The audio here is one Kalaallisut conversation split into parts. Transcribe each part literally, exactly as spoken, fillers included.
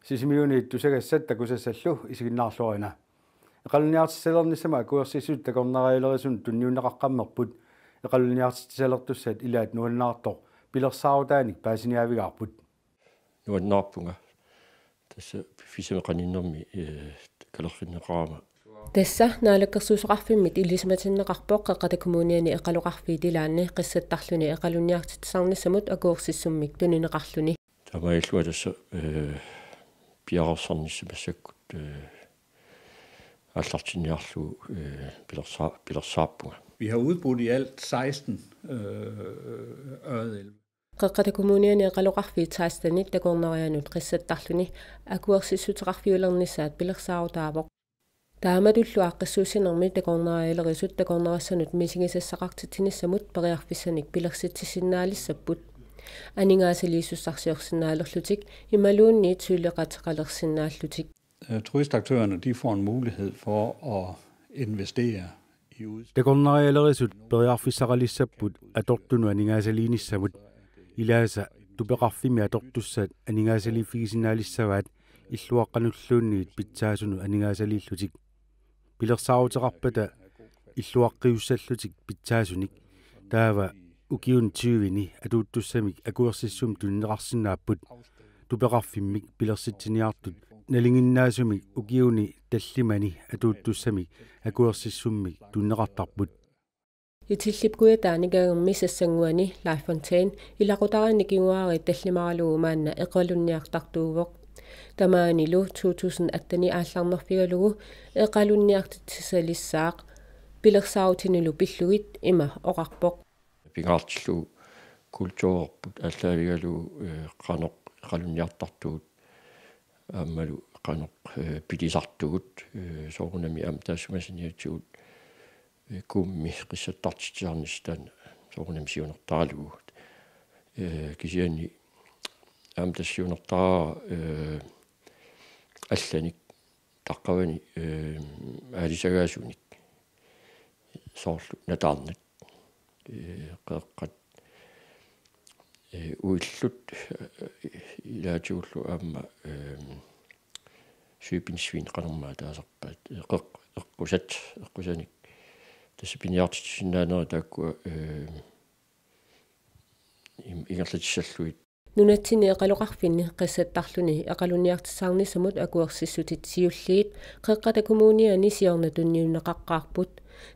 Sisimiuni tusagassat takusassallu isiginnaarluarina. Eqalunniartissalernissamut akuersissutsit takornarialerisunut tunniunneqaqqammerput. Eqalunniartitsisalertussat ilaat nuannaartoq pilersaarutaanik paasiniaavigaarput. Nuannaarpunga. Tassa piffissami qaninnermi, eh, kalerrinneqarama. Tassa Naalakkersuisoqarfimmit ilisimatinneqarpoq Qeqqata Kommuniani eqaloqarfiit ilaanni qissattarluni eqalunniartitsisarnissamut akuersissummik tunineqarluni. Taamaalillunga tassa, eh, piareersarnissaat massakkut, eh, aallartinniarlugu, eh, pilersaa-, pilersaarpunga. Vi har udbudt i alt seksten, øh, ørredelve. Qeqqata Kommuniani eqaloqarfiit sekstenit takornarianut qissattarluni akuersissuteqarfiulernissaat pilersaarutaavoq. Taamatullu aaqqissuussinermi takornarialerisut takornarissanut misigisassaqartitsinissamut periarfissanik pilersitsisinnaalissapput. Aningaasaliisussarsiorsinnaalerlutik imaluunniit suleqateqalersinnaallutik. Øh, turistaktørerne, de får en mulighed for at investere i udstyr. Takornarialerisut periarfissaqalissapput atortunut aningaasaliinissamut. Ilaasa tupeqarfimmi atortussat aningaasaliiffigisinnaalissavaat illuaqqanulluunniit pitsaasunut aningaasaliillutik. Pilersaaruteqarpata illuaqqiussallutik pitsaasunik. Taava ukiuni tyveni atuuttussamik akuersissummik tunineqarsinnaapput. Tupeqarfimmik pilersitsiniartut nalinginnaasumik ukiuni tallimani atuuttussamik akuersissummik tunineqartarput. Itillip Kujataani Kangermi Sassannguani Life Fontaine ilaqutariinni kinguaariit tallimaralugu maanna eqalunniartartuuvoq. Tamaanilu to tusind atten aallarnerfigalugu eqalunniartitsisalissaaq pilersaarutinilu pillugit ima oqarpoq. Pingaartillugu kulturerput aallaavigalugu, eh, qanoq eqalunniartartugut aammalu qanoq, eh, pilisartugut, eh, soorunami aamma taassuma saniatigut, eh, Kuummi qissattartitsisarnissaq taanna soorunami siunertaralugu. Eh, kisianni aamma tassa siunertaraara, eh, allanik taqqavani, eh, aalisagaasunik. Soorlu nataarnat, eh, qeqqat, eh, uillut, eh, ilaatigullu aamma, eh, sygepinsvin qanormaa taasarpaat, eh, qeq-, eqqusat, eqqusanik. Tassa piniartitsisinnaanerat taakkua, eh, im-, ingerlatissallugit. Nunatsinni eqaloqarfinni qissattarluni eqalunniartitsisarnissamut akuersissutit siulliit Qeqqata Kommuniani siorna tunniunneqaqqaarput.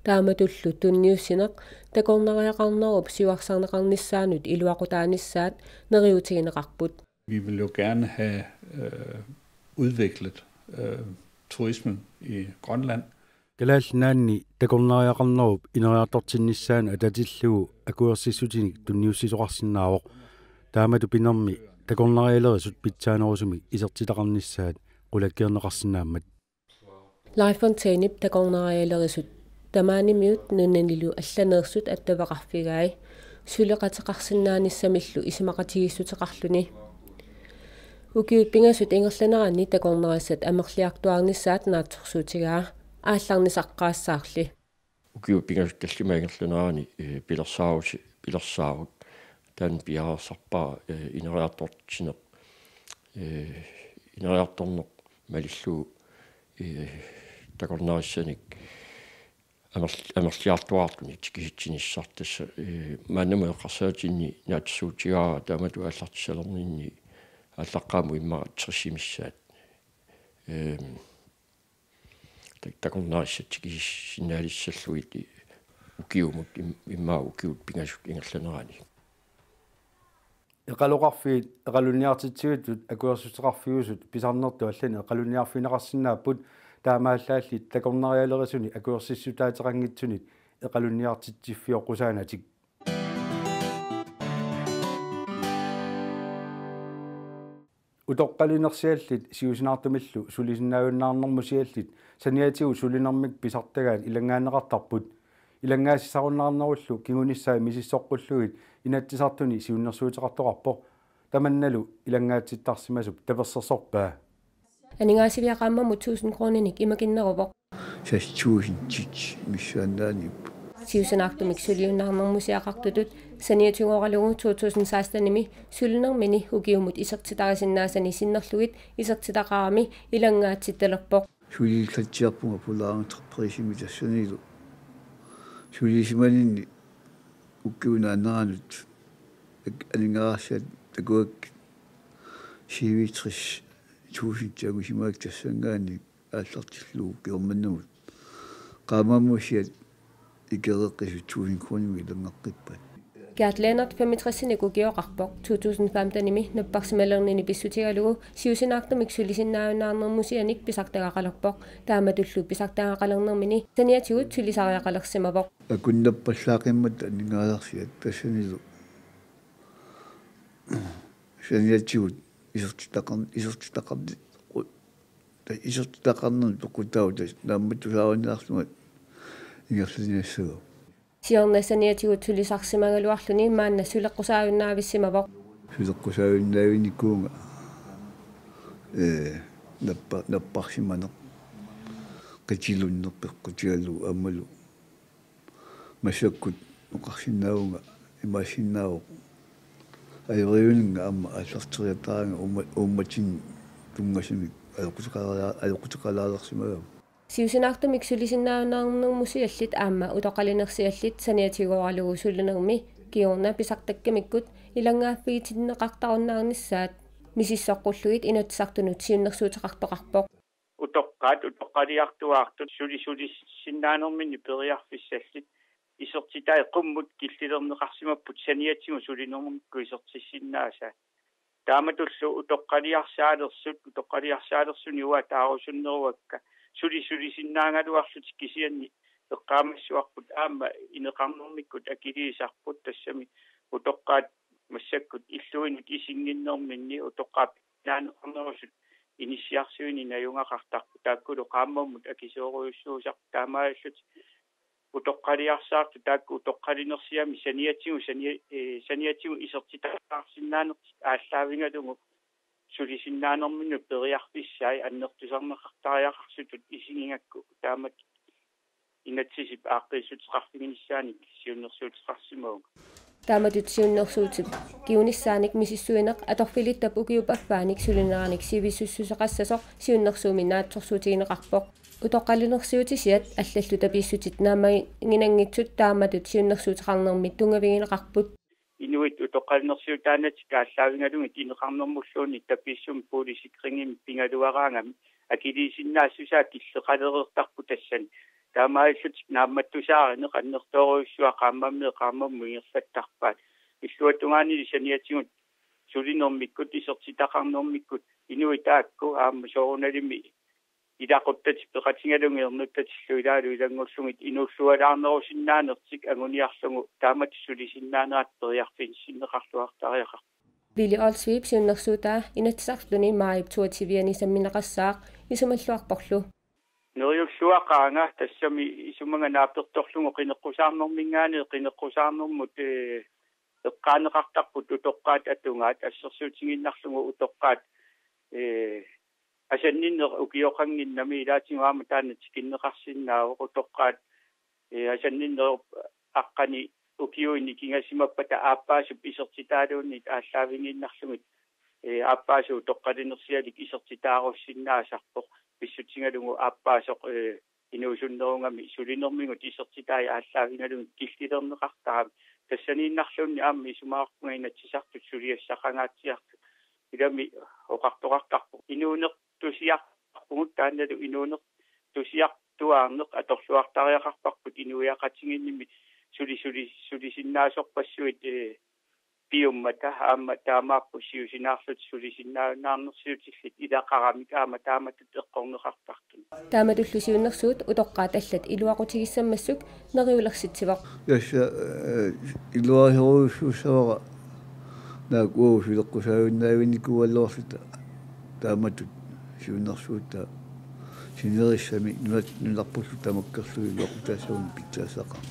Taamatullu tunniussineq takornariaqarnerup siuarsarneqarnissaanut iluaqutaanissaat neriuutigineqarput. Vi vil jo gerne have, øh, udviklet, øh, turismen i Grønland. Kalaallit Nunaanni takornariaqarnerup ineriartortinnissaanut atatillugu akuersissutinik tunniussisoqarsinnaavoq. Taamatut pinermi takornarialerisut pitsaanerusumik isertitaqarnissaat qulakkeerneqarsinnaammat. Life Fontaineip takornarialerisut tamaanimiut nunanilu allaneersut attaveqarfigai suleqateqarsinnaanissamillu isumaqatigiissuteqarluni. Ukiut pingasut ingerlaneranni takornarissat amerliartuaarnissaat naatsorsuutigaa aallarnisaqqaassaarli. Ukiut pingasut tallimat ingerlaneranni, eh, pilersaarusi-, pilersaarut taanna piareersarpara, eh, ineriartortitsineq, eh, ineriartorneq malillugu, eh, takornarissanik amerl-, amerliartuaartunik tikisitsinissarput tassa, eh, maannamut eqqarsaatinni naatsorsuutigaara taamatut aallartissalerninni aallaqqaammut immaqa tresimissaat. Ehm, tak-, takornarissat tikisissinnaalissallugit ukiumut im-, immaqa ukiut pingasut ingerlaneranni. Eqaloqarfiit eqalunniartitsivitsut akuersissuteqarfiusut pisarnertut allani eqalunniarfigineqarsinnaapput, taamaallaalli takornarialerisuni akuersissutaateqanngitsunik eqalunniartitsiffiuqqusaanatik. Utoqqalinersiallit siusinaartumillu sulisinnaajunnaarnermut siallit saniatigut sulinermik pisartagaat ilanngaanneqartarput. Ilanngaassisarunnaarnerullu kingunissaa misissoqqullugit Inatsisartuni siunnersuuteqartoqarpoq. Tamannalu ilanngaatsittarsimasup tapersersorpaa. Aningaasiviaq qaammammut tusind kroninik imakinneruvoq. Seks tusind tit missaannaaniippoq. Siusinaartumik suliunnaarnermusiaqartutut saniatigooralugu to tusind seksten-imi sulinermini ukiumut isertitarisinnaasani sinnerlugit isertitaqarami ilanngaatsittalerpoq. Sulillatsiarpunga Polar Entreprisemik tassanilu. Sulisimaninni ukiup naaneranut ak-, aningaasarsiat takuakkit syvogtres tusind angusimasakkit tassanngaanniit aallartillugu Germanimut. Qaammammut siat ikereqqisut tusind kronimik ilanngaqqippaat. Gerd Lennert femogtres-inik ukioqarpoq, to tusind femten-imi napparsimalernini pissutigalugu siusinaartumik sulisinnaajunnaarnermusianik pisartagaqalerpoq. Taamatullu pisartagaqalernermini saniatigut sulisariaqalersimavoq. Akunnappallaaqimmat aningaasarsiat tassanilu saniatigut isertitaqar-, isertitaqarni-, ta-, isertitaqarnermut peqqutaavoq tassa naammattusaarunnaarlunga ingerlaniassagama. Siorna saniatigut sulisarsimagaluarluni maanna suleqqusaajunnaavissumavoq. Suleqqusaajunnaaviginiarpunga, ee, nappa-, napparsimaneq, qitilunneq peqqutigalugu aammalu massakkut oqarsinnaavunga imaassinnaavoq ajoriuninnga aamma aallarteriataarnanga uumma-, uummatinnut tunngasumik ajoquteqalaa-, ajoquteqalaalersimagama. Siusinaartumik sulisinnaajunnaarnermusiallit aamma utoqqalinersiallit saniatigooralugu sulinermi kingorna pisartakkamikkut ilanngaaffigitinneqartarunnaarnissaat misissoqqullugit Inatsisartunut siunnersuuteqartoqarpoq. Utoqqaat utoqqaliartuaartut suli sulisinnaanerminni periarfissallit isertitaat qummut killilerneqarsimapput saniatigut sulinermikkut isertissinnaasaat. Taamatullu utoqqaliarsaalersut, utoqqaliarsaalersuni uanga taarusunneruakka suli sulisinnaagaluarlutik kisianni eqqaamassavarput aamma ineqarnermikkut akiliisarput tassami utoqqaat massakkut illuinut isinnginnerminni utoqqaat pinnaaneqarnerusut inissiarsuineq najugaqartarput taakkulu qaammammut akisoorujussuusarput taamaalillutik utoqqaliarsaartut taakku utoqqalinersiami saniatigut sania-, ee, saniatigut isertitaqarsinnaanertik aallaavigalugu sulisinnaanerminnut periarfissai annertusarneqartariaqarsutut isigigakku taamatut inatsisip aaqqiissuteqarfiginissaanik siunnersuuteqarsimavunga. Taamatut siunnersuutip kingunissaanik misissuineq atorfilittap ukiup affaanik sulineranik sivisussuseqassasoq siunnersuummi naatsorsuutigineqarpoq. Utoqqalinersiutisiat allallu tapiissutit naammaginanngitsut taamatut siunnersuuteqarnermi tunngavigineqarput. Inuit utoqqalinersiutaanatik aallaavigalugit ineqarnermulluunniit tapiissumik boligsikringimik pigaluaraangami akiliisinnaassusaa killeqalereertarpoq tassani. Taamaalillutik naammattusaarineq annertoorujussuaq qaammammit qaammammut ingerlattarpaat. Illuatungaanili saniatigut sulinermikkut isertitaqarnermikkut inuit taakku aamma soorunalimi ilaquttatik peqatigalugit ernuttatillu ilaalu ilanngullugit inuullualaarnerusinnaanertik anguniarlugu taamatut sulisinnaaneratik periarfissinneqarluartariaqarput. Willy Olsvig siunnersuutaa Inatsisartuni maajip toogtyve-ani sammineqassaaq isumalluarporlu. Neriulluaqaanga tassami isumaga naapertorlugu qineqqusaarnerminngaanniit qineqqusaarnermut, ee, eqqaaneqartarput utoqqaat atugaat assersuutigiinnarlugu utoqqaat, ee, asanninneq ukioqannginnami ilaatigut aamma taanna tikinneqarsinnaavoq utoqqaat, ee, asanninnerup aqqani ukiuini kingasimappata aappaasup isertitaaluunniit aallaavigiinnarlugit, ee, aappaasut utoqqalinersialik isertitaarussinnaasarpoq pissutigalugu aappaasoq, ee, inuusunnerugami sulinermigut isertitai aallaavigalugit killilerneqartarami tassaniinnarluunniit aamma isumaqarpunga Inatsisartut suliassaqangaatsiartut ilami oqartoqartarpoq inuunertusiartarpugut taannalu inuunertusiartuaarneq atorluartariaqarparput inuiaqatigiinnimi suli suli sulisinnaasorpassuit, ee, piummata aamma taamaappoq siusinaarlutik sulisinnaajunnaarnersiutillit ilaqaramik aamma taamatut eqqorneqartartut. Taamatullu siunnersuut utoqqaat allat iluaqutigissammassuk neriulersitsivoq. Tassa, ee, iluarisorujussuussavara naak uagut suleqqusaajunnaarnikuugaluarluta taamatut siunnersuutaa sinerissami nunat nunarpullu tamakkerlugu iluaqutaassagunik pitsaassaqarpoq.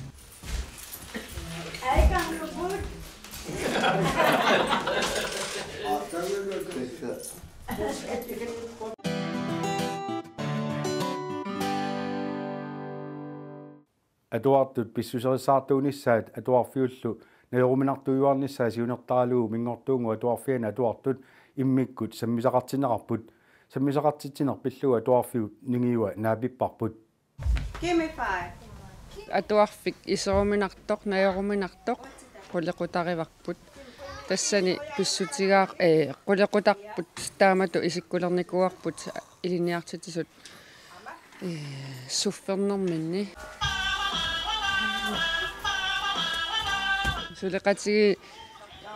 Atuartut pissuserissaartuunissaat atuarfiullu najoruminartuujuarnissaa siunertaralugu Minngortuunnguup Atuarfiani atuartut immikkut sammisaqartinneqarput. Sammisaqartitsineq pillugu atuarfiup ningiua naapipparput. Give me five. Atuarfik iseruminartoq, najoruminartoq qulequtarivarput. Tassani pissutigaaq, ee, qulequtarput taamatut isikkulernikuuarput ilinniartitsisut, ee, suffernerminni. Suleqatigiit,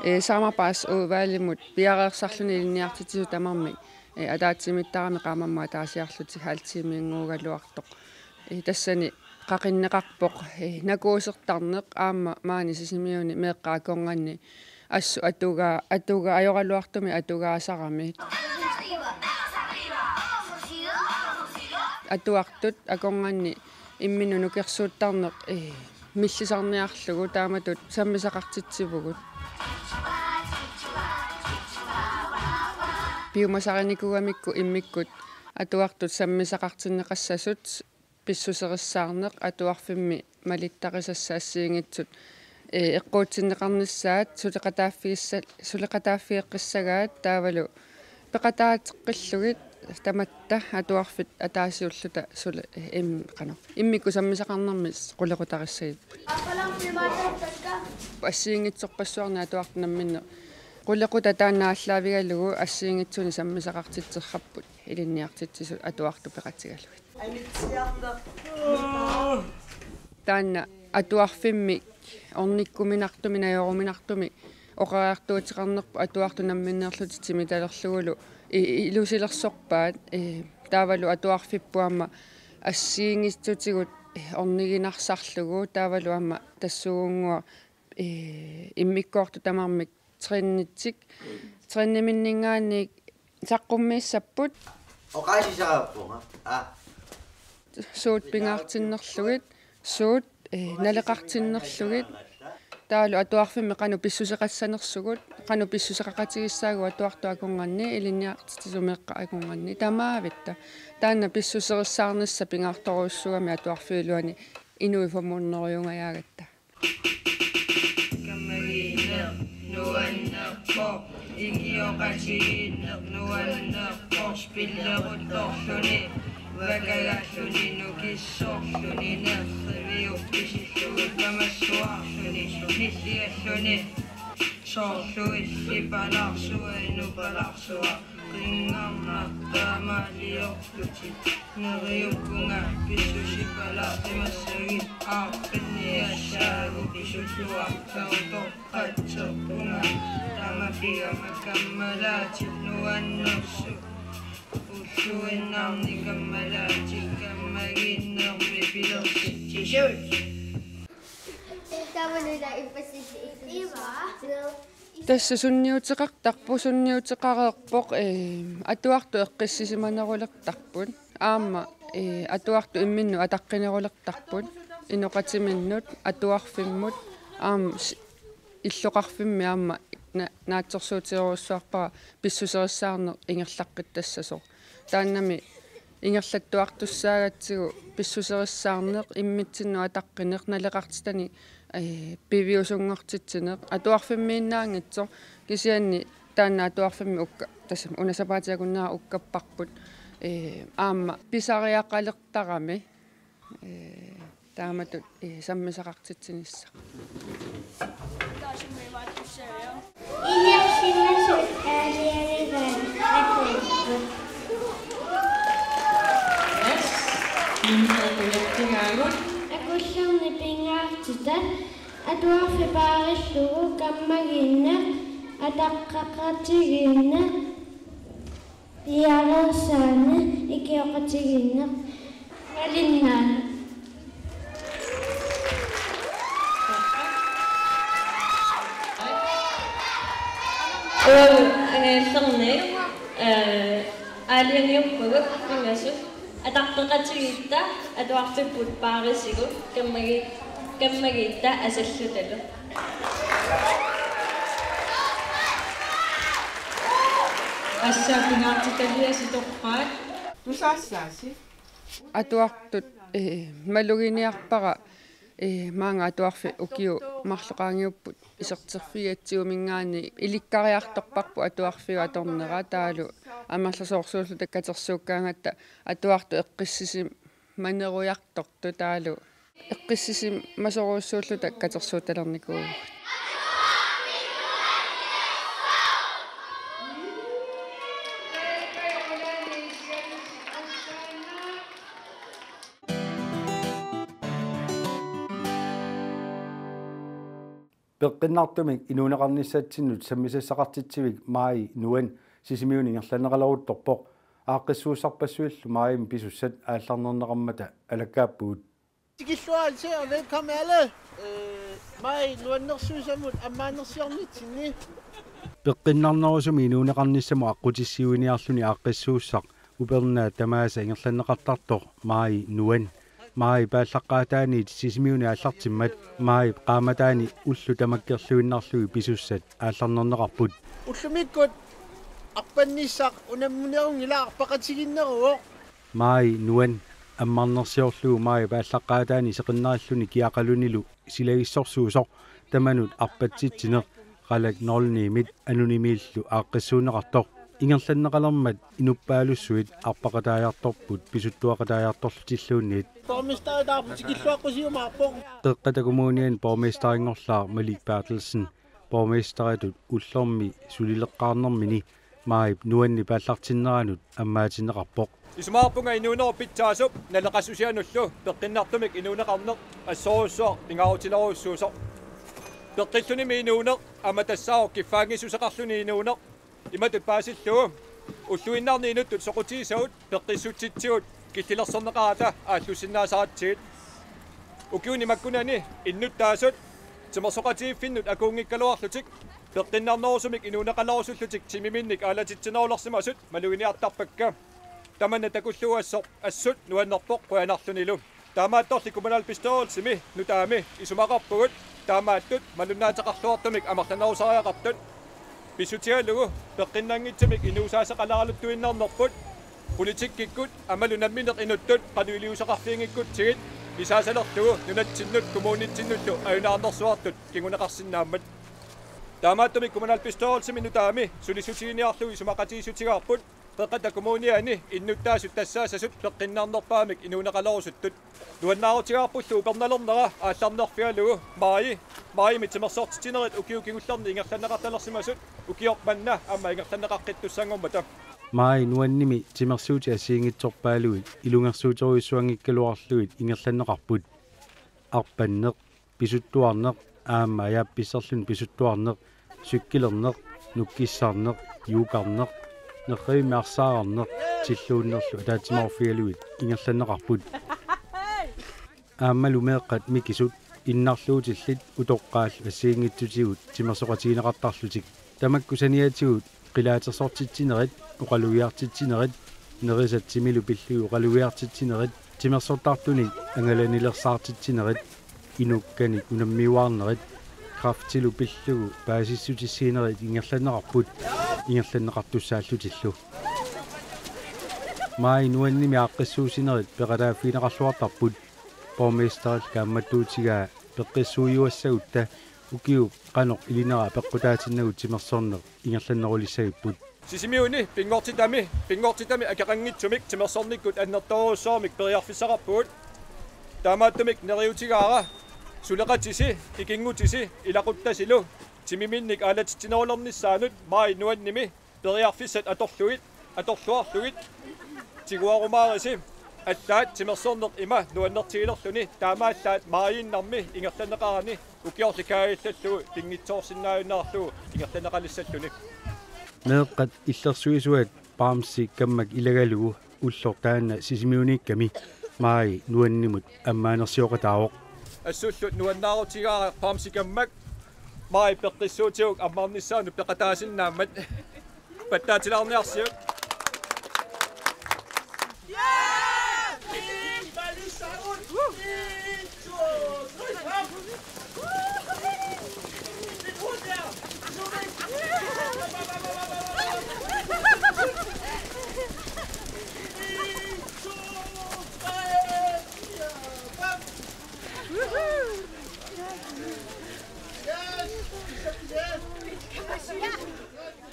ee, samarbejdsudvalgimut piareersarluni ilinniartitsisut tamarmik, ee, ataatsimiittarami qaammammut ataasiarlutik halv timeinnguugaluartoq. Ee, tassani qaqinneqarpoq, ee, nakuusertarneq aamma maani Sisimiuni meeqqat akornanni assut atugaa, atugaa ajoraluartumik atugaasarami. Atuartut akornanni imminnut nukersuuttarneq, ee, millisarniarlugu taamatut sammisaqartitsivugut. Piumasarinikuugamikku immikkut atuartut sammisaqartinneqassasut, pissuserissaarneq atuarfimmi malittarisassat assigiinngitsut, ee, eqquutsinneqarnissaat suleqataaffigissa-, suleqataaffigeqqissagaat taavalu peqataateqqillugit tamatta atuarfik ataasiulluta sule-, ee, im-, qanoq, immikkut sammisaqarnermi qulequtarissagipput. Assigiinngitsorpassuarnik atuartut namminneq qulequtaq taanna aallaavigalugu assigiinngitsunik sammisaqartitserrapput ilinniartitsisut atuartut peqatigalugit. Taanna atuarfimmik ornikkuminartumik, najoruminartumik oqariartuuteqarnerput atuartut namminneerlutik timitalerlugulu i-, i-, ilusilersorpaat, ee, taavalu atuarfipput aamma assigiinngitsutigut, ee, orniginarsarlugu taavalu aamma tassuugunnguaq, ee, immikkoortut tamarmik trænitsik. Træniminninngaanniit saqqummiissapput. Oqaasisarappunga. Aa. Suut pingaartinnerlugit, suut, ee, naleqartinnerlugit. Taavalu atuarfimmi qanoq pissuseqassanersugut, qanoq pissuseqaqatigissaagut atuartut akornanni, ilinniartitsisut meeqqat akornanni, tamaavitta. Taanna pissuserissaarnissaq pingaartorujussuugami atuarfiup iluani inuit femhundredeungajaagatta. Kammagiinneq nuannerpoq, ikioqatigiinneq nuannerpoq, spilleruttorluni, vakagalluni, nukissorluni, nerriviup pisillugit kamassuarluni, nillialluni, soorlu illit palarsua, inuk palarsua, qinngarnaq taamaaliorlutit. Neriuppunga pissusipalaartimassagit aaqqinniassaagut, pissulluartartoqatserpunga. Taama pigama kammalaatit nuannersut, ulluinnarni kammalaatit kammagiinnermi pilersitsisut. Tassa sunniuteqartarpoq, sunniuteqareerpoq, ee, atuartut eqqissisimanerulertarput. Aamma, ee, atuartut imminnut ataqqinerulertarput. Inoqatiminnut, atuarfimmut, aamma s-, illoqarfimmi aamma na-, naatsorsuutigerujussuarpara pissuserissaarneq ingerlaqqittassasoq. Taannami ingerlattuartussaagatsigu pissuserissaarneq, immitsinnut ataqqineq, naleqartitanik, ee, piviusunngortitsineq, atuarfimmiinnaanngitsoq, kisianni taanna atuarfimmi ukka-, tassami una sapaatip akunnera ukkapparput, ee, aamma pisariaqalertarami, ee, taamatut, ee, sammisaqartitsinissaq. Inersimasut aalajangigaat akuupput. Yes. Minna kujappigaagut. Akullerni pingaartita atuarfik paarillugu kammagiinneq ataqqeqatigiinneq. Piareersaaneq ikioqatigiinneq malinnaavoq. Uagut angallannerni, ee, aalajangiuppagut pingasut. Ataqqeqatigiitta atuarfipput paarisigut kammagi-, kammagiitta asallutalu. Assaat pingaartitaliasi torraat. Tusaassaasi. Atuartut, ee, maluginiarpara Ee, maanga atuarfik ukiut marluk qaangiupput iserterfigigatsigu, maanngaanniit ilikkariartorparput atuarfiup atornera, taavalu amerlasoorsuulluta katersuukkaangatta atuartut eqqissisimanerujartortut, taavalu eqqissisimasorujussuulluta katersuuttalernikuuvugut. Peqqinnartumik inuuneqarnissatsinnut sammisassaqartitsivik Maaji Nguyen Sisimiuni ingerlanneqaleruttorpoq. Aaqqissuussarpassuillu Maajimi pisussat aallarnerneqarmata alakkaappugut. Tikilluaritsi og velkommen alle. Øh, Maaji, nuannersuusamut ammaannersiornitsinni. Peqqinnarnerusumik inuuneqarnissamut aqqutissiuiniarluni aaqqissuussaq upernaat tamaasa ingerlanneqartartoq Maaji Nguyen. Maaji paallaqqaataaniit Sisimiuni aallartimmat maajip qaammataani ullut tamakkerluinnarlugit pisussat aallarnerneqarput. Ullumikkut arpannissaq unamminerunngilaq, arpaqatiginneruvoq. Maaji Nguyen ammarnersiorlugu maajip paallaqqaataani seqinnarilluni kiaqalunilu silagissorsuusoq tamanut arpatsitsineq, qalak nul ni-mit anonymiillu aaqqissuunneqartoq. Ingerlanneqalermat inuppaalussuit arpaqataajartorput pisuttuaqataajartorlutilluunniit. Borgmesteri taarput tikilluaqqusiumaarpoq. Qeqqata Kommuniani borgmesterinngorlaaq Malik Berthelsen borgmesteritut ullormi sulileqqaarnermini Maajip Nguyenip aallartinneranut ammaatinneqarpoq. Isumaqarpunga inuunerup pitsaasup naleqassusianullu peqqinnartumik inuuneqarneq assorujussuaq pingaarutilerujussuusoq. Peqqillunimi inuuneq aamma tassaavoq kiffaanngissuseqarluni inuuneq. Imatut paasillugu ulluinnarni inuttut soqutigisagut peqqissutsitsigut killilersorneqarata aallussinnaasaratsigit. Ukiuni makkunani innuttaasut timersoqatigiiffinnut akuunngikkaluarlutik peqqinnarnerusumik inuuneqalerusullutik timiminnik aalatitsinerulersimasut maluginiartarpakka. Tamanna takullugu assoq assut nuannerpoq qujanarlunilu. Taamaattorli kommunalbestyrelsimi nutaami isumaqarpugut taamaattut malunnaateqarluartumik amerlanerusariaqartut. Pissutigalugu peqqinnanngitsumik inuusaaseqalaaleruttuinnarnerput, politikkikkut aammalu nammineq inuttut qanoq iliuuseqarfiginngikkutsigit isaasalerlugu nunatsinnut kommunitsinnullu ajunaarnersuartut kinguneqarsinnaammat. Taamaattumik kommunalbestyrelsimi nutaami sulissutiginiarlugu isumaqatigiissutigaarput Qeqqata Kommuniani innuttaasut tassaassasut peqqinnarnerpaamik inuuneqalerusuttut. Nuannaarutigaarpullu upernalernera aallarnerfigalugu Maaji, Maajimi timersortitsinerit ukiut kingullerni ingerlanneqartalersimasut ukioq manna aamma ingerlanneqaqqittussanngormata. Maaji Nguyenimi timersuutit assigiinngitsorpaalui ilungersuuterujussuanngikkaluarlugit ingerlanneqarput. Arpanneq, pisuttuarneq aamma ajaappisserluni pisuttuarneq, cykelerneq, nukkissarneq, yogarneq, nerrivimmi arsaararneq tilluunnerlu ataatsimoorfigalugit ingerlanneqarput. Aammalu meeqqat mikisut innarluutillit utoqqaallu assigiinngitsutigut timersoqatigineqartarlutik. Tamakku saniatigut qilaatersortitsinerit, oqalugiartitsinerit, nerisat timilu pillugit oqalugiartitsinerit, timersortartunik angalanilersaartitsinerit, inukkanik unammiuaarnerit, kræftilu pillugu paasissutissiinerit ingerlanneqarput ingerlanneqartussaallutillu. Maaji Nguyenimi aaqqissuussinerit peqataaffigineqarluartarput. Borgmesterillu kaammattuutigaa peqqissuujuassagutta ukiup qanoq ilinera peqqutaatinnagu timersorneq ingerlannerulissagipput. Sisimiuni pinngortitami, pinngortitami akeqanngitsumik timersornikkut annertoorujussuarmik periarfissaqarpugut. Taamaattumik neriuutigaara suleqatisi, ikinngutisi ilaquttasilu timiminnik aalatitsinerulernissaanut Maaji Nguyenimi periarfissat atorlugit, atorluarlugit tiguarumaarisi. Allaat timersorneq ima nuannertigilerluni, taamaallaat maajiinnarmi ingerlanneqarani ukiorli kaajallallugu pinngitsoorsinnaajunnaarlugu ingerlanneqalissalluni. Meeqqat illersuisuat bamsi kammak ilagalugu ulloq taanna Sisimiuniikkami Maaji Nguyenimut ammaanersioqataavoq. Assullu nuannaarutigaara bamsi kammak Maaji peqqissuutigut ammarnissaanut peqataasinnaammat. Pattaatilaarniarsiuk.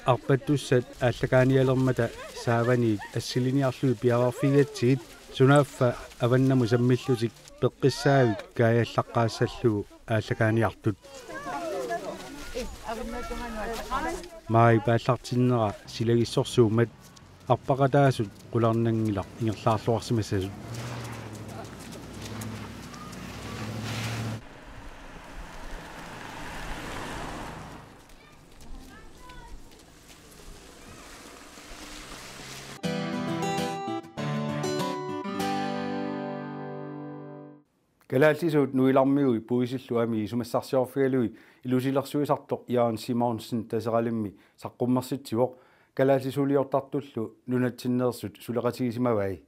Arpattussat aallakaanialermata saavaniit assiliniarlugit piareerfigigatsigit sunaaffa avannamut sammillutik peqqissaavik kaajallaqqaassallugu aallakaaniartut. Maajip aallartinnera silagissorsuummat arpaqataasut qularnanngilaq ingerlaarluarsimassasut. Kalaallisuut nuilarmiui puisillu amii isumassarsiorfigalugit ilusilersuisartoq Jørgen Simonsen Taseralimmi saqqummersitsivoq, kalaallisuuliortartullu nunatsinneersut suleqatigisimavai.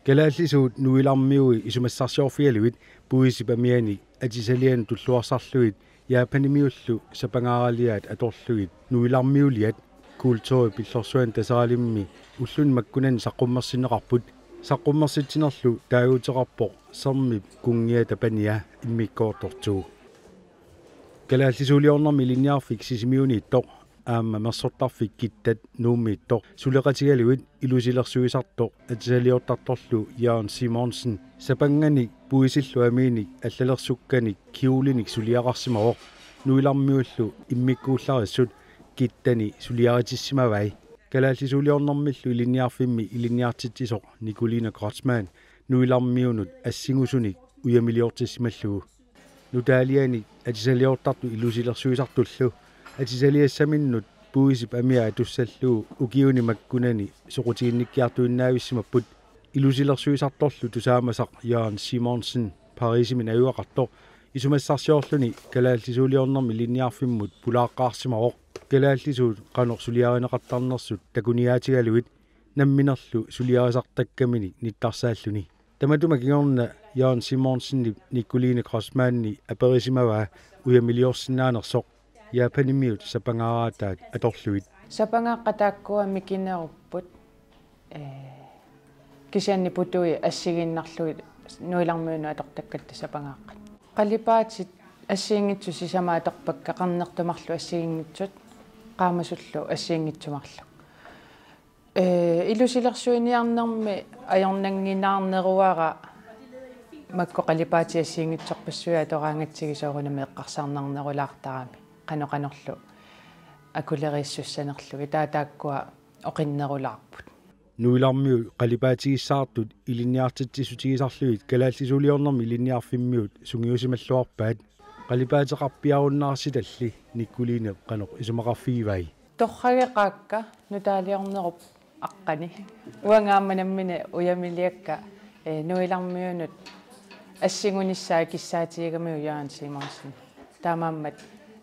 Kalaallisuut nuilarmiui isumassarsiorfigalugit puisip amianik atisalianut tulluarsarlugit Japanimiullu sapangaaraliaat atorlugit nuilarmiuliat kulturip illorsuani Taseralimmi ulluni makkunani saqqummersinneqarput. Saqqummersitsinerlu taaguuteqarpoq Sermip kunngiata pania immikkoortortoq. Kalaallisuuliornermi Ilinniarfik Sisimiuniittoq aamma mersortarfik Kittat Nuummiittoq suleqatigalugit ilusilersuisartoq atisaliortartorlu Jørgen Simonsen sapanganik puisillu amiinik allalersukkanik kjolenik suliaqarsimavoq, nuilarmiullu immikkuullarissut Kittani suliaritissimavai. Kalaallisuuliornermillu Ilinniarfimmi ilinniartitsisoq Nikoline Kreutzmann nuilarmiunut assingusunik ujamiliortissimallugu. Nutaalianik atisaliortartut ilusilersuisartullu atisaliassaminnut puisip amia atussallugu ukiuni makkunani soqutiginnikkiartuinnavissimapput. Ilusilersuisartorlu tusaamasaq Jørgen Simonsen Parisimi najugaqartoq isumassarsiorluni kalaallisuuliornermi Ilinniarfimmut pulaaqqaarsimavoq. Kalaallisuut qanoq suliarineqartarnersut takuniaatigalugit namminerlu suliarisartakkaminik nittarsaalluni. Tamatuma kingorna Jørgen Simonsenip Nikoline Kreutzmannip aperisimavaa ujamiliorsinnaanersoq Japanimiut sapangaaraataat atorlugit. Sapangaaqqat taakkua mikinerupput, ee, kisianni putui assigiinnarlugit nuilarmiunut atortakkatta sapangaaqqat. Qalipaatit assigiinngitsut sisamat atorpakka, qarnertut marluk assigiinngitsut, qaamasullu assigiinngitsut marluk. Ee, ilusilersuiniarnermi ajornannginnaarneruara makku qalipaatit assigiinngitsorpassuit atoraangatsigit soorunami eqqarsarnarnerulaartarami qanoq qanorlu akuleriissussanerlugit, taava taakkua oqinnerulaarput. Nuilarmiut qalipaatigissaartut ilinniartitsissutigisarlugit kalaallisuuliornermi Ilinniarfimmiut sungiusimalluarpaat. Qalipaateqarpiarunnaarsitalli Nikolinep qanoq isumaqarfigivai. Torrageqaakka nutaaliornerup aqqani. Uanga aamma nammineq ujamiliakka, ee, nuilarmiunut assingunissaa kissaatigigamikku Jørgen Simonsen. Taamaammat,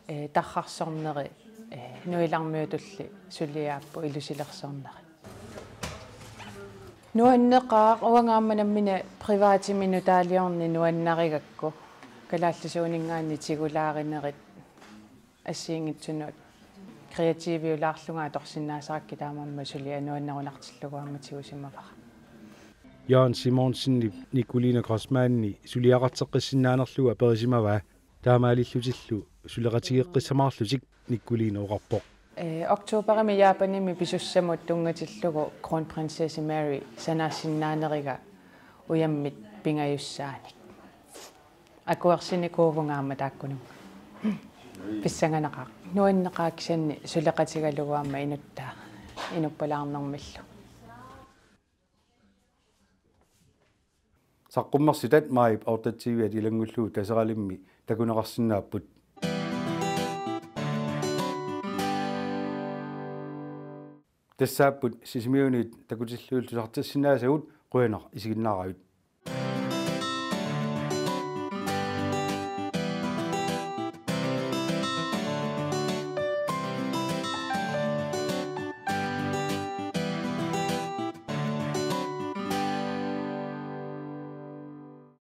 ee, tarrarsorneri, ee, nuilarmiutulli suliaapput ilusilersorneri. Nuanneqaaq, uanga aamma nammineq privatimi nutaaliorneq nuannarigakku. Kalaallisuuninngaanniit tigulaarinerit assigiinngitsunut kreativiulaarlunga atorsinnaasarakkit, taamaammat suliaq nuannerunartillugu aamma tigusimavara. Jørgen Simonsenip Nikoline Kreutzmannip suliaqarteqqissinnaanerlugu aperisimavaa, taamaalillutillu suleqatigeqqissamaarlutik Nikoline oqarpoq. Ee, oktoberimi Japanimi pisussamut tunngatillugu Kronprinsesse Mary sanaassinnaaneriga ujammit pingajussaanik. Akuersinikuuvunga aamma taakkununnga. Pissanganaqaaq. Nuanneqaaq, kisianni suleqatigalugu aamma inuttaa, inuppalaarnermillu. Saqqummersitat maajip otteogtyve-at ilanngullugu Taseralimmi takuneqarsinnaapput. Tassaapput Sisimiuniit takutillugit tusartissinnaasagut, qujanaq isiginnaaravit.